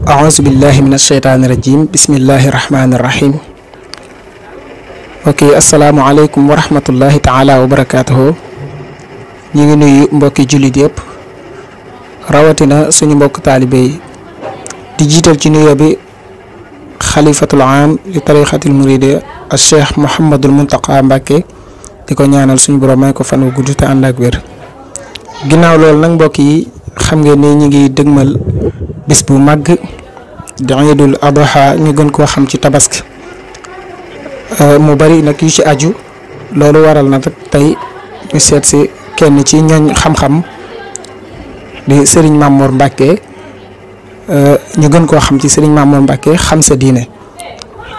auzu billahi min asheytaani rajim bismillahi rahmaani rahim. ok asalaamualeykum wa rahmatullahi taala wa barakaatuhu. ñu ngi nuyu mbokki jullit yëpp rawatina suñu mbokk taalibe yi di jiital ci nuyoo bi xalifatul aam li tariqatil muride al cheikh Mouhamadul Muntaqa Mbàkke di ko ñaanal suñu borom may ko fan wu gudd te ànd ak wér. ginnaaw loolu nag mbokk yi xam ngeen ne ñu ngi dëgmal bis bu màgg di Iidul Adha ñu gën koo xam ci tabaski mu bari nag yu ci aju loolu waral na tey ñu seet si kenn ci ñooñ xam-xam di Serigne Mamour Mbacke ñu gën koo xam ci Serigne Mamour Mbacke xam sa diine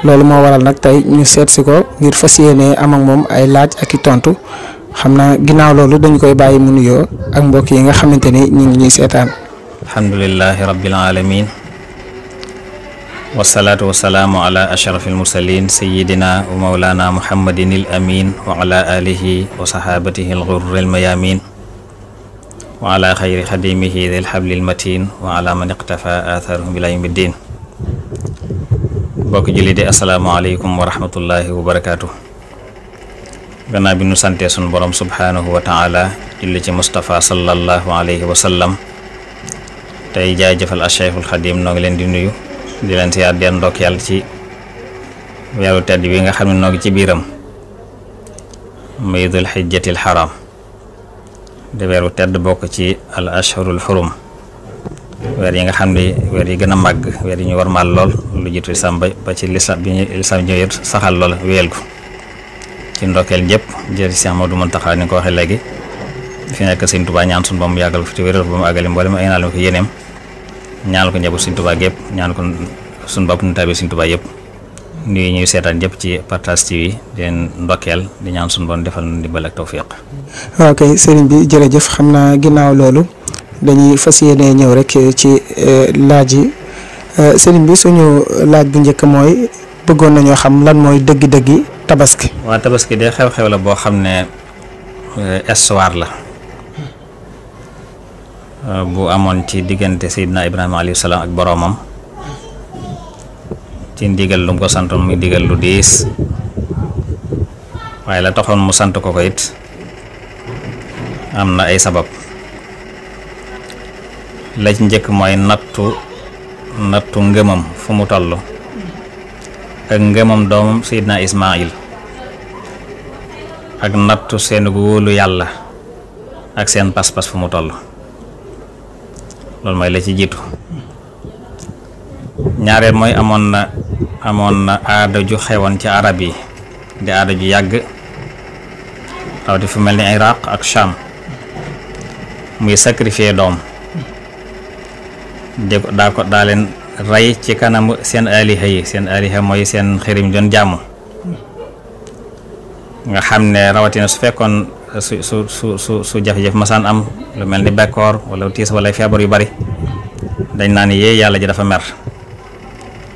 loolu moo waral nag tey ñu seet si ko ngir fas yéene am ak moom ay laaj ak i tontu xam naa ginnaaw loolu dañu koy bàyyi mu nuyoo ak mbokk yi nga xamante ni ñu ngi ñuy seetaan. alhamdulillahi rabbil alamin wasalaatu wasalaamu ala ashraf almursalin sayidina wa maulana muhammadin il amin wa ala alihi wa sahabatihi alghurri almayamin wa ala xayri xadimihi dil hablil matin wa ala man iqtafa atharahum ila yawmi ddin. bokk julli di asalaamaaleykum wa rahmatullahi wa barakaatu. gannaaw bi nu santee sun borom subhanahu wa taala julli ci Mustafa sallallahu alayhi wa sallam tey jaajëfal Cheikhul Xadim noo ngi leen di nuyu di leen siyaar di leen ndokkeel ci weeru tedd bi nga xam ne noo ngi ci biiram muy dul xijjatil xaram di weeru tedd bokk ci al ashhurul xurum weer yi nga xam ne weer yi gën a màgg weer yi ñu war maal lool lu jiitu lislam ba ci lislam bi ñu lislam ñëwee saxal lool wéyal ko ci ndokkeel ñëpp jëri Cheikh Ahmadou Mountakha ni ko waxee léegi fi nekk Sëñ Tuubaa ñaan sun ba mu yàggal ko fi te wéral ko ba mu àggale mboolem ay naal ko yéeneem ñaanal ko njaboot Sëñ Tuubaa gépp ñaanal ko suñu bopp nu tabi Sëñ Tuubaa yëpp nuyu ñuy seetaan yëpp ci Partage TV di leen ndokkeel di ñaan suñu bon defal nu ndimbal ak tawfiq. ok sëriñ bi jërëjëf xam naa ginnaaw loolu dañuy fas yéene ñëw rek ci laaj yi sëriñ bi suñu laaj bu njëkk mooy bëggoon nañoo xam lan mooy dëgg-dëggi tabaski. waa tabaski de xew-xew la boo xam ne histoire la bu amoon ci diggante Seydina Ibrahima alayhi salaam ak boroomam ci ndigal lu mu ko santoon muy ndigal lu diis waaye la taxoon mu sant ko it am na ay sabab. la ci njëkk mooy nattu ngëmam fu mu toll ak ngëmam doomam Seydina Ismaayil ak nattu seen wóolu yàlla ak seen pas-pas fu mu toll. loolu mooy la ci jiitu. ñaareel mooy amoon na aada ju xewoon ci arab yi di aada ju yàgg rawati fu mel ni Iraq ak Sham muy sacrifier doom daa leen rey ci kanamu seen aliha yi seen aliha mooy seen xërim doon jàmm nga xam ne rawatina su fekkoon su jafe-jafe masaan am lu mel ni bekkoor wala tiis wala feebar yu bari dañ naan yee yàlla ji dafa mer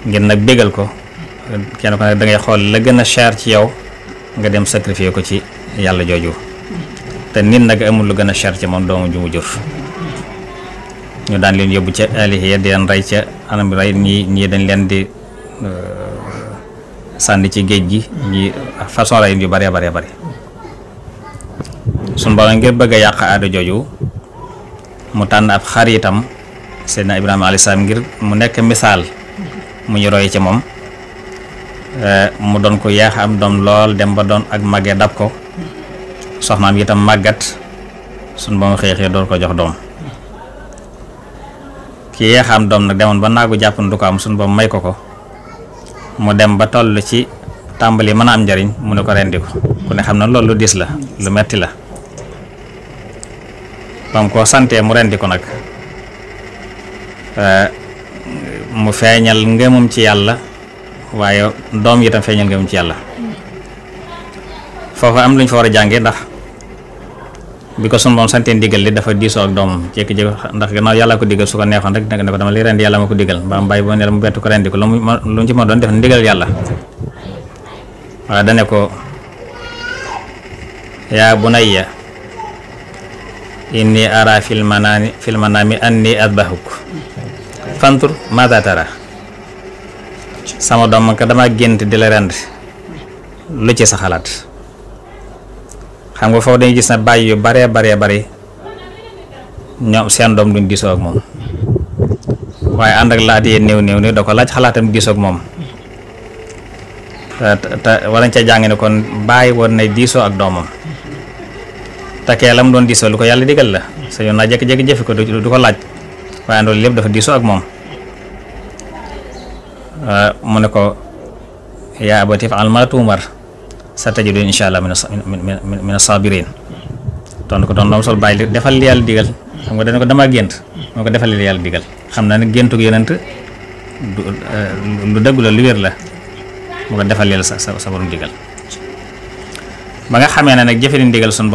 ngir nag bégal ko kenn ko nag da ngay xool la gën a cher ci yow nga dem sacrifier ko ci yàlla jooju te nit nag amul lu gën a cher ci moom doomu ju mu jur. ñu daan leen yóbbu ca alihiya di leen rey ca anam rey ñii dañ leen di sànni ci géej gi ñi façon rey yu bëree bëri suñ borom ngir bëgg a yàq aada jooju mu tànn ab xaritam Seydina Ibrahima alayhi salaam ngir mu nekk misaal mu ñu roy ci moom mu doon ko yaax am doom lool dem ba doon ak màggee dab ko soxnaam itam màggat suñ borom xëy door ko jox doom ki yeex am doom nag demoon ba naagu jàpp na du ko am suñu borom may ko mu dem ba toll ci tàmbali mën a am njariñ mu ne ko rendi ko ku ne xam na loolu lu diis la lu metti la bam ko santee mu rendi ko nag mu feeñal ngëmum ci yàlla waaye doom yi tam feeñal ngëmum ci yàlla foofu am luñ fa war a jànge ndax bi ko sunu moom santee ndigal li dafa diisoo ak doomam jékki-jékki ndax gannaaw yàlla ko digal su ko neexoon rek ne ko dama li rendi yàlla ma ko digal ba mu bàyyi boo ne mu bett ko rendi ko lu mu ci ma doon def ndigal yàlla waaye dane ko yaa bunayya inni ara fil manami anni adbahuk fantur maata tara sama doom man ka dama gént di la rend lu ci sa xalaat. xam nga foofu dañuy gis na bàyyi yu baree bari ñoom seen doom duñ diisoo ak moom waaye ànd ak laat yee néew da ko laaj xalaatam diisoo ak moom te walañ ca jàng ne kon bàyyi woon na diisoo ak doomam te kee la mu doon diisoo lu ko yàlla digal la sa yoon naa jékki-jékki jëfe ko du ko laaj waaye loolu lépp dafa diisoo ak moom. mu ne ko yaa abati fa'al maa tu'mar satajiduni inshaa Allah mina saabiriin tontu ko doon sol bàyyi defal li yàlla digal xam nga dana ko dama gént moo ko defal li yàlla digal xam naa ne géntug yonent lu dëgg la lu wér la mu ko defal li sa borom digal ba nga xamee ne nag jëfe ni ndigal suñu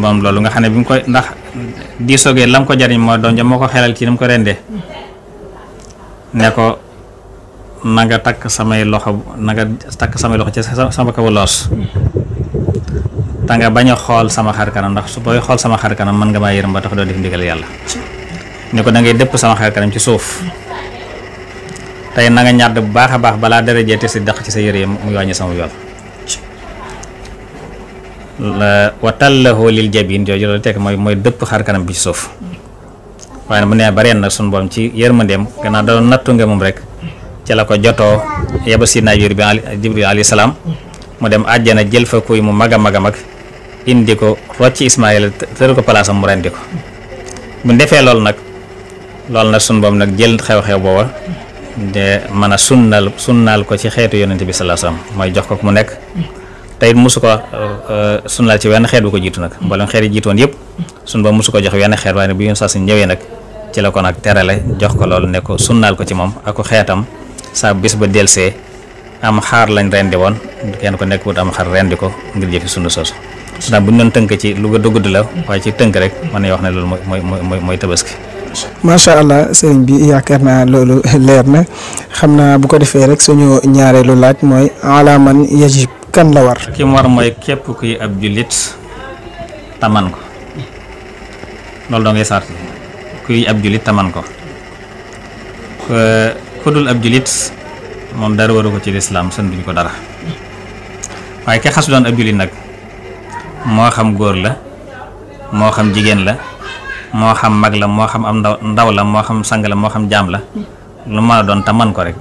borom loolu nga xam ne bi mu koy ndax diisoogee lam ko jariñ mooy doom ja moo ko xelal ci ni mu ko rendee ne ko na nga takk samay loxo ci sama kaw loos te nga bañ a xool sama xar kanam ndax su booy xool sama xar kanam mën nga maa yërëm ba tax doo def ndigal yàlla ni ko da ngay dëpp sama xar kanam ci suuf tey na nga ñàdd bu baax a baax balaa dara jeete si daq ci sa yére muy wàññi sama yool wa tallahu lil jabin jooju loolu tekk mooy dëpp xar kanam bi ci suuf waaye bu nee bareen nag suñu borom ci yërmandeem gannaaw da doon nattu nga moom rek ci la ko jotoo yeba sidna Jibril alayhi salaam mu dem àjjana jël fa kuy mu mag a mag indi ko rocc Ismaayil tëral ko palaasam mu rendi ko bu defee loolu nag sunu boom nag jël xew-xew booba de mën a sunnaal ko ci xeetu yonente bi sallallahu alayhi wasallam mooy jox ko mu nekk tey musu ko sunnaal ci wenn xeet bu ko jiitu nag mboolem xeet yi jiitoon yëpp sunu boom musu ko jox wenn xeet waaye ne bu yoon saa si ñëwee nag ci la ko nag terale jox ko loolu ne ko sunnaal ko ci moom ak ko xeetam saa bis ba delsee am xaar lañ rendi woon kenn ko nekk wut am xar rendi ko ngir jëfi sunna soosu ndax bu ñu doon tënk ci lu gudd la waaye ci tënk rek mën nañu wax ne loolu mooy tabaski. macha allah sëriñ bi yaakaar naa loolu leer na xam naa bu ko defee rek suñu ñaareelu laaj mooy alaaman yajib kan la war. ki mu war mooy képp kuy ab jullit taman ko loolu doo ngay sart kuy ab jullit taman ko ku dul ab jullit moom dara waru ko ci lislaam sën duñ ko dara waaye ki xas doon ab jullit nag moo xam góor la moo xam jigéen la moo xam mag la moo xam am ndaw la moo xam sang la moo xam jaam la lu mën a doon te man ko rek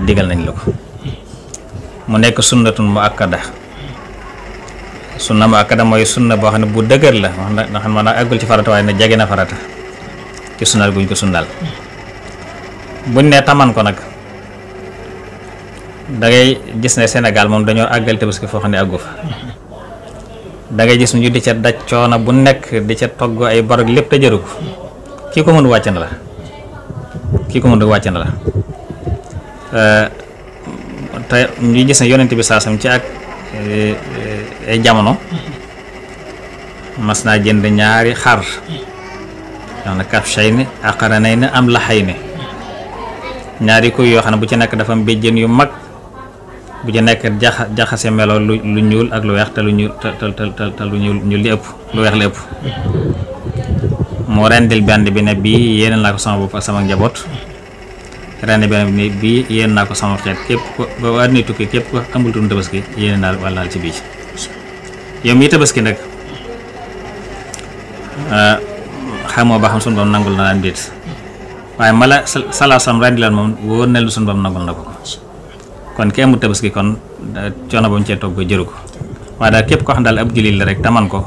digal nañ la ko mu nekk sunnatun mu akkada sunna mu akkada mooy sunna boo xam ne bu dëgër la wax na xam ne àggul ci farata waaye ne jege na farata ci sunnaal guñ ko sunnaal buñ ne taman ko nag dangay gis ne Sénégal moom dañoo àggal tabaski foo xam ne àggu fa dangay gis ñu di ca daj coono bu nekk di ca togg ay borog lépp te jëru ko kii ko mën wàcc na la te ñu gis ne yonent bi saasam ci ak ay jamono mas naa jënd ñaari xar yoo xam ne kafshayni aqranayni am lahayni ñaari kuy yoo xam ne bu ci nekk dafa am béjjén yu mag bu ci nekk jaxase melo lu ñuul ak lu weex te lu ñuul te lu ñuul li ëpp lu weex li ëpp moo rendil benn bi ne bii yéene naa ko sama bopp ak sama njaboot rendi benn bi ne bii yéene naa ko sama xeet képp ko ba war ni tukki képp ko amul tuum tabaski yéene naa wàllaal ci bii yow mii tabaski nag xamoo ba xam sunu boom nangul na daan déet waaye mala salaasam rendi leen moom wóor na lu sunu boom nangul na ko kon ki amul tabaski kon coono ba mu cee togg jëru ko waaye daal képp koo xam daal ab jullit la rek taman ko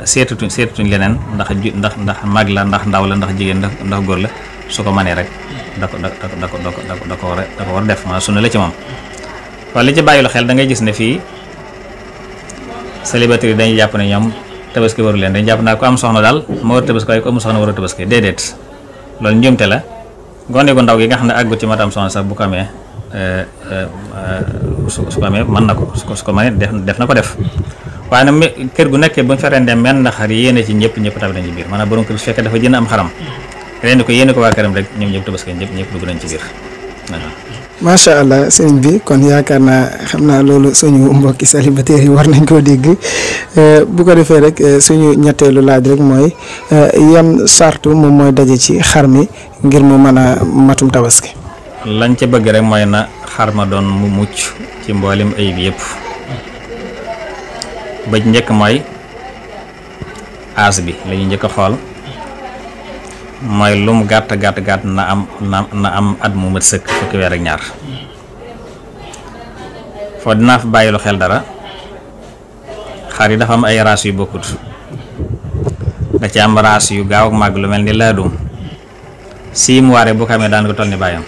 seetatuñ leneen ndax mag la ndax ndaw la ndax jigéen ndax góor la su ko mënee rek da ko war a def maanaam sunna la ci moom. waaye li ci bàyyi lu xel da ngay gis ne fii célibataire yi dañuy jàpp ne ñoom tabaski waru leen dañuy jàpp naa ko am soxna daal moo war tabaski waaye ko amul soxna war a tabaski déedéet loolu njuumte la gone gu ndaw gi nga xam ne àggut ci matam soxna sax bu ko amee su ko amee mën na ko su ko mënee def na ko def waaye nag kër gu nekkee bu ñu fa rendee menn xar yéene ci ñëpp tamit nañ ci biir maanaam borom kër su fekkee dafa jënd am xaram rendi ko yéene ko waa këram rek ñoom ñëpp tabaski ñëpp dugg nañ ci biir. macha allah sëriñ bi kon yaakaar naa xam naa loolu suñu mbokki célibataire yi war nañ koo dégg bu ko defee rek suñu ñetteelu laaj rek mooy yan sartu moom mooy daje ci xar mi ngir mu mën a matum tabaski. lañ ca bëgg rek mooy na xar ma doon mu mucc ci mboolem ayib yëpp ba njëkk mooy aas bi la ñuy njëkk a xool mooy lu mu gàtt na am at mu mat sëkk fukki weer ak ñaar foo dinaa fa bàyyi lu xel dara xar yi dafa am ay raas yu bokkut da ci am raas yu gaaw ak màgg lu mel ni laadum 6 mois bu ko amee daan ko toll ni bàyyam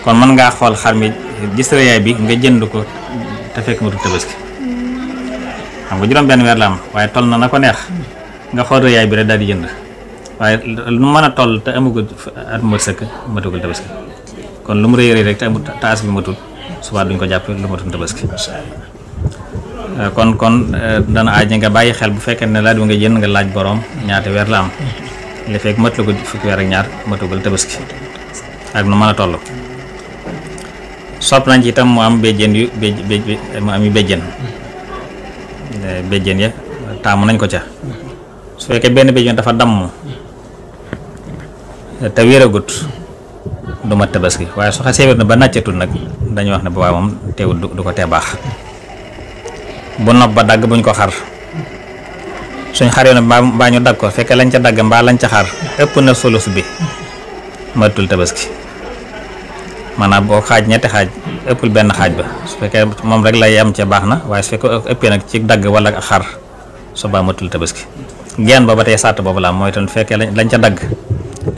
kon mën ngaa xool xar mi gis rëyaay bi nga jënd ko te fekk matul tabaski xam nga juróom benn weer la am waaye toll na ko neex nga xool rëyaay bi rek daal di jënd waaye lu mën a toll te amugul at mu mat sëkk matugul tabaski kon lu mu rëy rek te amul taas bi matul suba duñ ko jàpp lu matul tabaski kon dana aaj nga bàyyi xel bu fekkee ne laaj bi nga jënd nga laaj borom ñaata weer la am li fekk mat la ko fukki weer ak ñaar matugul tabaski ak nu mën a toll sopp nañ ci itam mu am béjjén yu mu am yu béjjén ya taamu nañ ko ca su fekkee benn béjjén dafa damm te wéeragut du mat tabaski waaye su xasee wér na ba nàccatul nag dañuy wax ne bu waaye moom teewul du ko tee baax bu nopp ba dagg buñ ko xar suñ xar yoon mbaa ñu dagg ko fekkee lañ ca dagg mbaa lañ ca xar ëpp na sulus bi matul tabaski maanaam boo xaaj ñetti xaaj ëppul benn xaaj ba su fekkee moom rek lay am ca baax na waaye su fekkee ëppee nag ci dagg wala xar su baa matul tabaski genn ba tey sàtt boobu la am mooy tam fekkee lañ ca dagg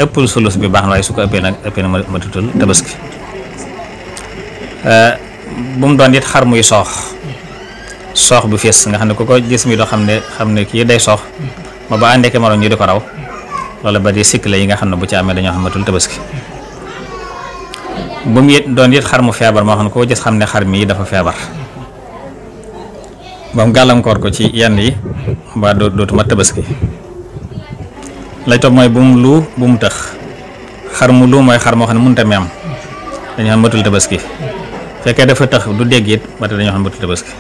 ëppul sulus bi baax na waaye su ko ëppee na matutul tabaski bu mu doon it xar muy soox bu fees nga xam ne ku ko gis mi doo xam ne kii day soox ba àndee ke moroom ñu di ko raw loolu ba di sikk la yi nga xam ne bu ci amee dañoo xam matul tabaski bu mu doon it xar mu feebar moo xam ne koo gis xam ne xar mi dafa feebar ba mu gàllankoor ko ci yenn yi ba dootu mat tabaski lay topp mooy bu mu lu bu mu tëx xar mu lu mooy xar moo xam ne mënut a meem dañoo xam matul tabaski fekkee dafa tëx du dégg it ba tey dañoo xam matul tabaski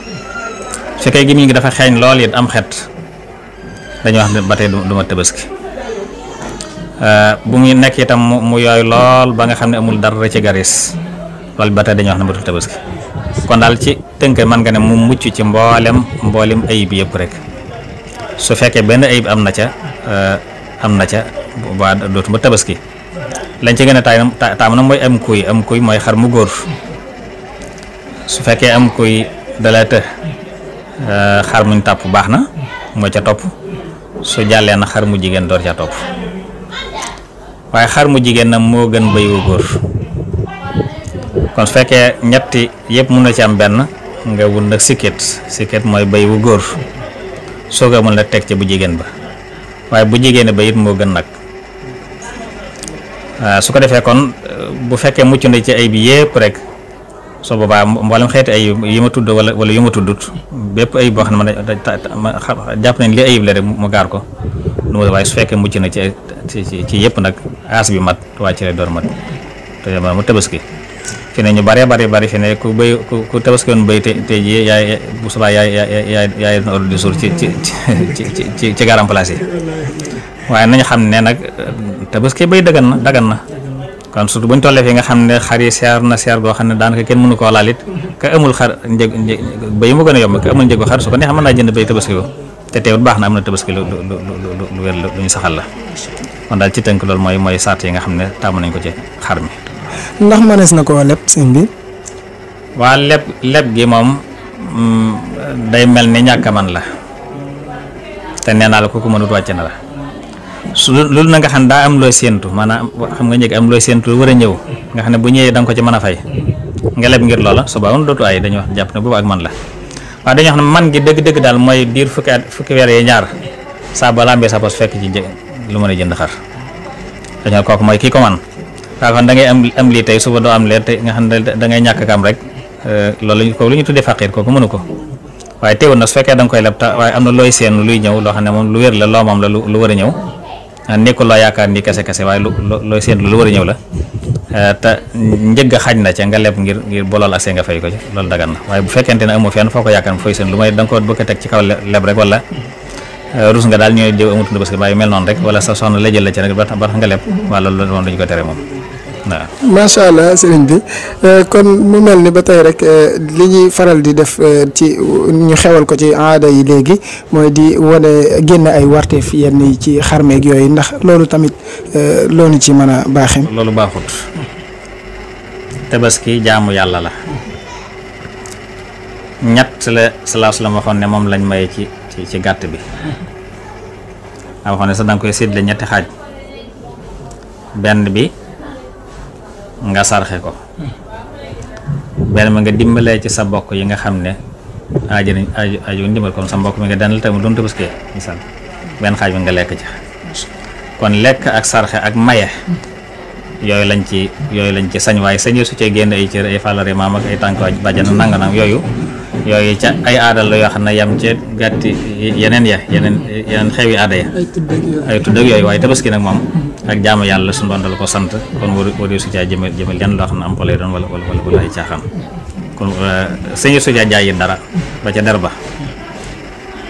fekkee gémmiñ gi dafa xeeñ lool it am xet dañoo wax ne ba tey du mat tabaski bu muy nekk itam mu yooyu lool ba nga xam ne amul dara ci garis loolu ba tey dañoo wax ne matul tabaski kon daal ci tënk man nga ne mu mucc ci mboolem ayib yëpp rek su fekkee benn ayib am na ca ba dootuma tabaski lañ ci gën a taam na mooy am kuy mooy xar mu góor su fekkee am kuy dala të xar muñ tàpp baax na moo ca topp su jàllee na xar mu jigéen door ca topp waaye xar mu jigéen nag moo gën bëy wu góor kon su fekkee ñetti yëpp mun na ci am benn nga wut nag sikket mooy bëy wu góor soo ko mën la teg ca bu jigéen ba waaye bu jigéen ba it moo gën nag su ko defee kon bu fekkee mucc na ci ay bi yëpp rek soo boobaa mboolem xeeti ayib yi ma tudd wala yu ma tuddut bépp ayib boo xam ne man jàpp nañ li ayib la rek mu gaar ko waaye su fekkee mucc na ci yëpp nag aas bi mat waa ci lay door mat te mu tabaski fi ne ñu bari fi ne ku tabaski woon béy te ji yaay bu subaa yaay ordre du jour ci garam place yi waaye nañu xam ne nag tabaski béy dagan na kon surtout bu ñu tollee fi nga xam ne xar yi seer goo xam ne daanaka kenn mënu koo laal it ka amul xar njëg béy mu gën a yomb ka amul njëgu xar su ko neex mën naa jënd béy tabaski ko te teewut baax na am na tabaski lu wér lu ñu saxal la kon daal ci tënk loolu mooy sart yi nga xam ne taamu nañ ko ci xar mi. ndax mënees na koo leb sëñ bi. waa leb gi moom day mel ni ñàkk man la te nee naa la ku ko mënut wàcc na la. su loolu na nga xam ne daa am looy séentu maanaam xam nga njëkk am looy séentu war a ñëw nga xam ne bu ñëwee da nga ko ci mën a fay nga leb ngir loola suba woon dootu ay dañuy wax jàpp ne boobu ak man la waaye dañuy wax ne man gi dëgg daal mooy diir fukki weer yi ñaar saa ba lambee sa pos fekk ci lu mën a jënd xar dañoo kooku mooy kii ko man kaa xam da ngay am lii tey suba doo am leer te nga xam ne da ngay ñàkk kam rek loolu lu ñu tuddee faqiir kooku mënu ko waaye teewul na su fekkee da nga koy leb ta waaye am na looy séenu luy ñëw loo xam ne moom lu wér la loo moom la lu war a ñëw nekkul loo yaakaar ni kese waaye looy séenu lu war a ñëw la te njëgg xaj na ca nga leb ngir bu loolu agsee nga fay ko ci loolu dagan na waaye bu fekkente ne amoo fenn foo ko yaakaar fooy seen lu may da nga ko bëgg a teg ci kaw leb rek wala rus nga daal ñooy diw amut Tabaski waaye mel noonu rek wala sa soxna la jël la ci rek ba tax nga leb waaw loolu moom dañu ko tere moom waaw. macha allah sëriñ bi kon mu mel ni ba tey rek li ñuy faral di def ci ñu xewal ko ci aada yi léegi mooy di wane génn ay warteef yenn yi ci xarmeeg yooyu ndax loolu tamit loolu ci mën a baaxee. loolu baaxut. Tabaski jaamu yàlla la ñett la sallallahu alayhi wasallam waxoon ne moom lañ maye ci gàtt bi a waxoon ne sax danga koy séddale ñetti xaaj benn bi nga sarxe ko benn bi nga dimbalee ci sa mbokk yi nga xam ne aju ndimbal comme sa mbokk mi nga danal tamit doon Tabaski misaal benn xaaj bi nga lekk ci kon lekk ak sarxe ak maye yooyu lañ ci sañ waaye sañee su cee génn ay cër ay fàllare maam ak ay tànk bàjjan nanga nang yooyu ca ay aadal la yoo xam ne yam ci gàtti yeneen xewi aada ya ay tudd ak yooyu waaye Tabaski nag moom ak jaamu yàlla suñu doon dal ko sant kon waru su caa jëmal lenn loo xam ne am po lay doon wala ay caaxaan kon sañu su caa jaay dara ba ca der ba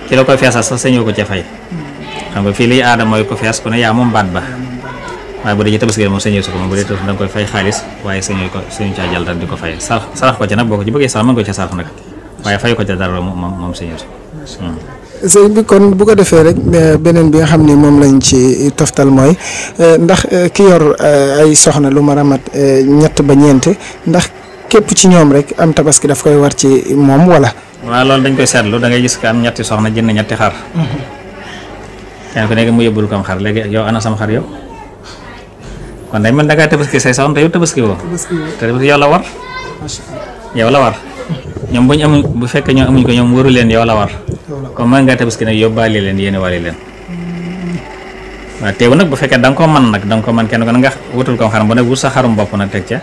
ci la koy feesal sax sañoo ko ca fay xam nga fii liy aada mooy ko fees ku ne yaa moom baat ba waaye bu dee ci Tabaski moom sañoo su ko moom bu dee Tabaski da nga koy fay xaalis waaye sañu caa jàll dara di ko fay sarax ko ca nag boo ko ci bëggee sax mën ko ca sarax nag waaye fay ko ca dara moom sañoo su sëñ bi kon bu ko defee rek beneen bi nga xam ne moom lañ ci toftal mooy ndax ki yor ay soxna lu ma ramat ñett ba ñeent ndax képp ci ñoom rek am Tabaski daf koy war ci moom wala. waaw loolu dañ koy seetlu da ngay gis ko am ñetti soxna jënd ñetti xar kenn ku nekk mu yóbbul ko am xar léegi yow ana sam xar yow kon day mel da ngaa Tabaski say soxna te yow Tabaski woo te yow la war yow la war ñoom bu ñu amuñ bu fekkee ñoom amuñ ko ñoom waru leen yow la war comme mën ngaa Tabaski nag yóbbaale leen yéene wale leen waaw teewu nag bu fekkee da nga ko mën nag da nga ko mën kenn ko nga wutul ko am xar ba nag wut sa xarum bopp nag teg ca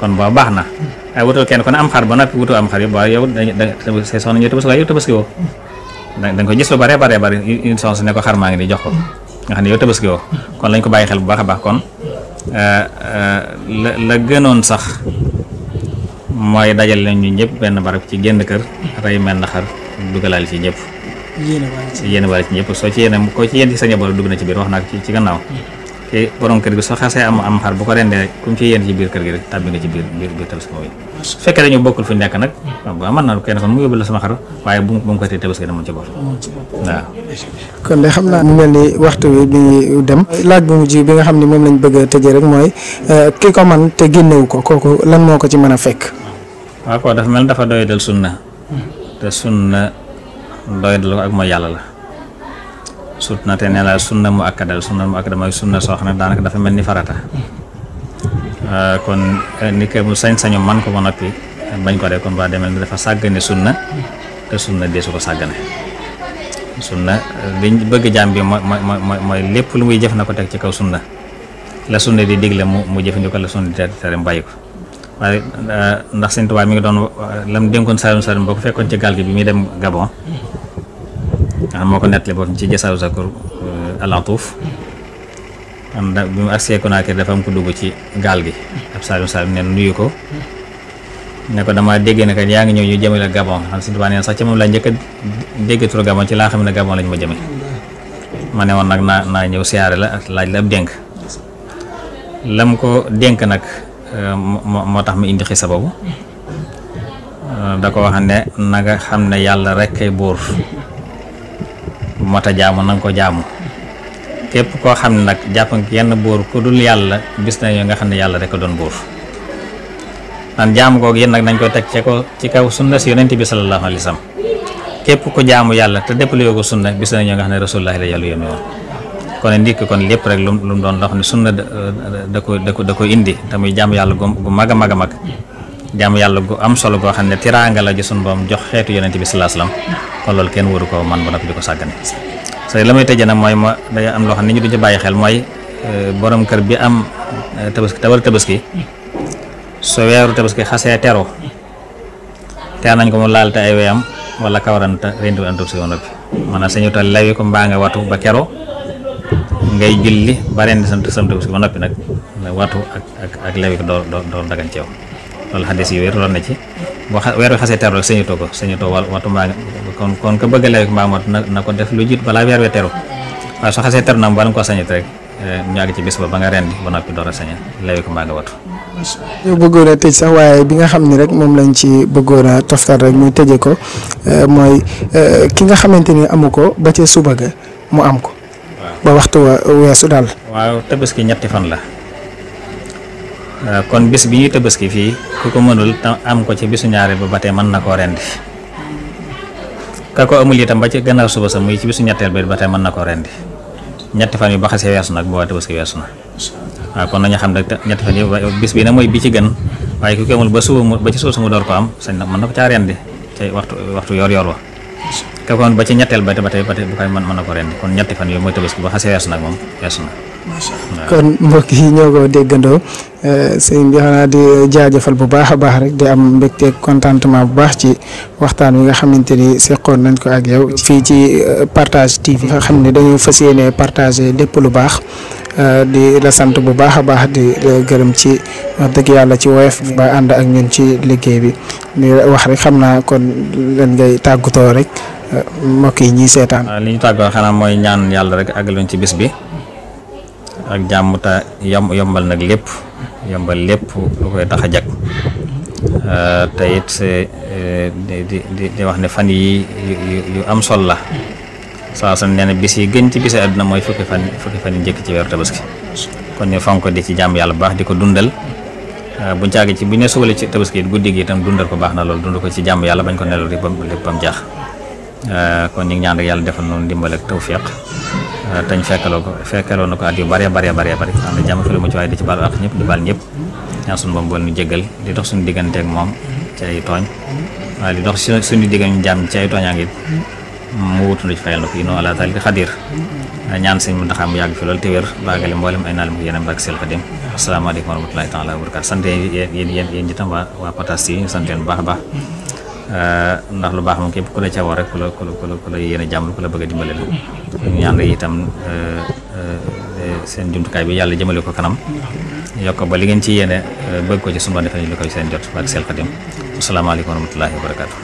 kon boo baax na waaye wutul kenn ko ne am xar ba nag wutul am xar yëpp waaye yow say soxna ñëw Tabaski waaye yow Tabaski woo da nga ko gis lu bare une soxna si ne ko xar maa ngi di jox ko nga xam ne yow Tabaski woo kon lañ ko bàyyi xel bu baax a baax kon la gënoon sax mooy dajal leen ñu ñëpp benn barab ci génn kër rey mel na xar dugalaal ci ñëpp yéen wala ci ñëpp soo ci yéene ko ci yéen ci sa njaboot dugg na ci biir wax naa ci gannaaw te borom kër gi soo xasee am xar bu ko rendee kum ci yéen ci biir kër gi rek tàbbi nga ci biir Tabaski mooy su fekkee dañu bokkul fu ñu nekk nag waaw mën na kenn kon mu yóbbu la sama xar waaye bu mu ko tee Tabaski dama ci bopp waaw kon de xam naa mu mel ni waxtu wi bi dem laaj bu mujj bi nga xam ne moom lañ bëgg a tëjee rek mooy ki ko man te génnewu ko kooku lan moo ko ci mën a fekk waaw ko dafa mel dafa doy dal sunna te sunna doy dal ko ak mooy yàlla la sut na te ne la sunna mu akkadal mooy sunna soo xam ne daanaka dafa mel ni farata kon ni ko mu sañ-sañu man ko ba noppi bañ ko dee kon ba demel ni dafa sàggane sunna te sunna dee su ko sàggane sunna liñ bëgg jaam bi mooy lépp lu muy jëf na ko teg ci kaw sunna la sunna di digle mu jëfandikoo la sunna di tere mu bàyyi ko waaye ndax Sëñ Tuubaa mi ngi doon lam dénkoon Saalum boo ko fekkoon ci gaal gi bi muy dem Gabon nga xam moo ko nettali boobu ci Jasaawu Zakur al-Atuuf bi mu agsee Konaakiri dafa am ko dugg ci gaal gi ab Saalum neen nuyu ko ne ko dama dégg ne kat yaa ngi ñëw ñu jëmale Gabon xam Sëñ Tuubaa neen sax ci moom laa njëkk a dégg turu Gabon ci laa xam ne Gabon lañu ma jëme ma ne woon nag naa ñëw siyaare la ak laaj la ab dénk lam ko dénk nag moo tax mu indi xisa boobu da ko wax ne na nga xam ne yàlla rek kay buur mota jaamu na nga ko jaamu képp koo xam ne nag jàpp nga yenn buur ku dul yàlla bis na yoo nga xam ne yàlla rek a doon buur naan jaamu googu yéen nag nañ ko teg ci kaw sunna si yonent bi sallallahu alayhi wa sallam képp ko jaamu yàlla te déppale ko sunna bis na ñoo nga xam ne rasulullahi la yàlla yónni woon kon ndikk kon lépp rek lu mu doon loo xam ne sunna da ko indi te muy jaamu yàlla gu mag a mag a mag jaamu yàlla gu am solo goo xam ne tiraanga la ji sunu boom jox xeetu yonent bi sallallahu alayhi wasallam kon loolu kenn waru ko man ba noppi di ko sàggane la may tëjee nag mooy day am loo xam ne ñu duñ ci bàyyi xel mooy borom kër bi am Tabaski te war Tabaski so weeru Tabaski xasee tero teer nañ ko mu laal te ay weyam wala kawaranta rendi bi antub si woon noppi maanaam sañu tal lawi ko mbaa nga watu ba kero ngay julli ba rendi sam Tabaski ba noppi nag watu ak lewi ko door dagan ci yow loolu xadis yi wér lool na ci boo weer wi xasee teru rek sañutoo watu mbaa kon ko bëgg a lewi ko mbaa mot na ko def lu jiit balaa weer wi teru waaye soo xasee teru nag bala nga ko sañut rek ñu àgg ci bis ba nga rendi ba noppi door a saña lewi ko mbaa nga watu. ñu bëggoon a tëj sax waaye bi nga xam ni rek moom lañ ci bëggoon a toftal rek ñu tëje ko mooy ki nga xamante ni amu ko ba ca suba ga mu am ko. ba waxtu wa weesu daal. waaw tabaski ñetti fan la kon bis bi ñuy tabaski fii ku ko mënul tam am ko ci bisu ñaareel ba tey mën na koo rendi ka ko amul itam ba ci gannaaw suba sa muy ci bisu ñetteel ba tey mën na koo rendi ñetti fan yu ba xasee weesu nag boo tabaski weesu na. waaw kon nañu xam ne ñetti fan yi bis bi nag mooy bi ci gën waaye ku ko amul ba ci suba mu door ko am sañ na mën na ko caa rendi ci waxtu yor wa ka kon ba ci ñetteel ba tey bu koy mën na ko rendi kon ñetti fan yooyu mooy tabaski ba xasee weesu nag moom weesu na. kon mbokk yi ñoo ko déggandoo sëñ bi xanaa di jaajëfal bu baax a baax rek di am mbégte contentement bu baax ci waxtaan wi nga xamante ni seqoon nañ ko ak yow fii ci Partage TV nga xam ne dañoo fas yéene partager lépp lu baax di la sant bu baax a baax di gërëm ci wax dëgg yàlla ci woyof ba ànd ak ñun ci liggéey bi di wax rek xam naa kon leen ngay tàggatoo rek mbokk yi ñuy seetaan. li ñu tàggoo xanaa mooy ñaan yàlla rek àggaloon ci bis bi ak jàmm ta yombal nag lépp lu koy tax a jag te it di wax ne fan yi yu am sol la saa su nee na bis yi gën ci bisi àdduna mooy fukki fan yi njëkk ci weeru tabaski kon ñu fonk di ci jàmm yàlla bu baax di ko dundal buñ caagi ci bu ne subale ci tabaski it guddi gi itam dundal ko baax na loolu dund ko ci jàmm yàlla bañ ko nelaw léppam jaax kon ñu ngi ñaan rek yàlla defal noonu ndimbal ak tawfiq tañ fekkaloo na ko at yu bare am na jàmm fi lu mu ci waaye di ci baal ak ñëpp di baal ñëpp ñaan suñu boom bool ñu jéggal di dox suñu diggante ak moom ci ay tooñ waaye di dox suñu diggante jàmm ci ay tooñaa ngi mu wutu ci fayal na ko inoo ala zalika xadir ñaan sëñ mu ndaxam yàgg fi loolu te wér baagale mboolem ay naalim ko yeneen barke sel xadim asalaamaaleykum wa rahmatullahi taala wa barakatu sant yéen itam waa Partage yi ñu sant leen bu baax a baax ndax lu baax moom képp ku la ca war rek ku la yéene jàmm ku la bëgg a dimbale la ñu ñaan itam seen jumtukaay bi yàlla jëmale ko kanam yokk ba li ngeen ci yéene bëgg ko ci sunu defee ñu li koy seen jot barke sel xadim asalaamaaleykum wa rahmatullahi wa barakatu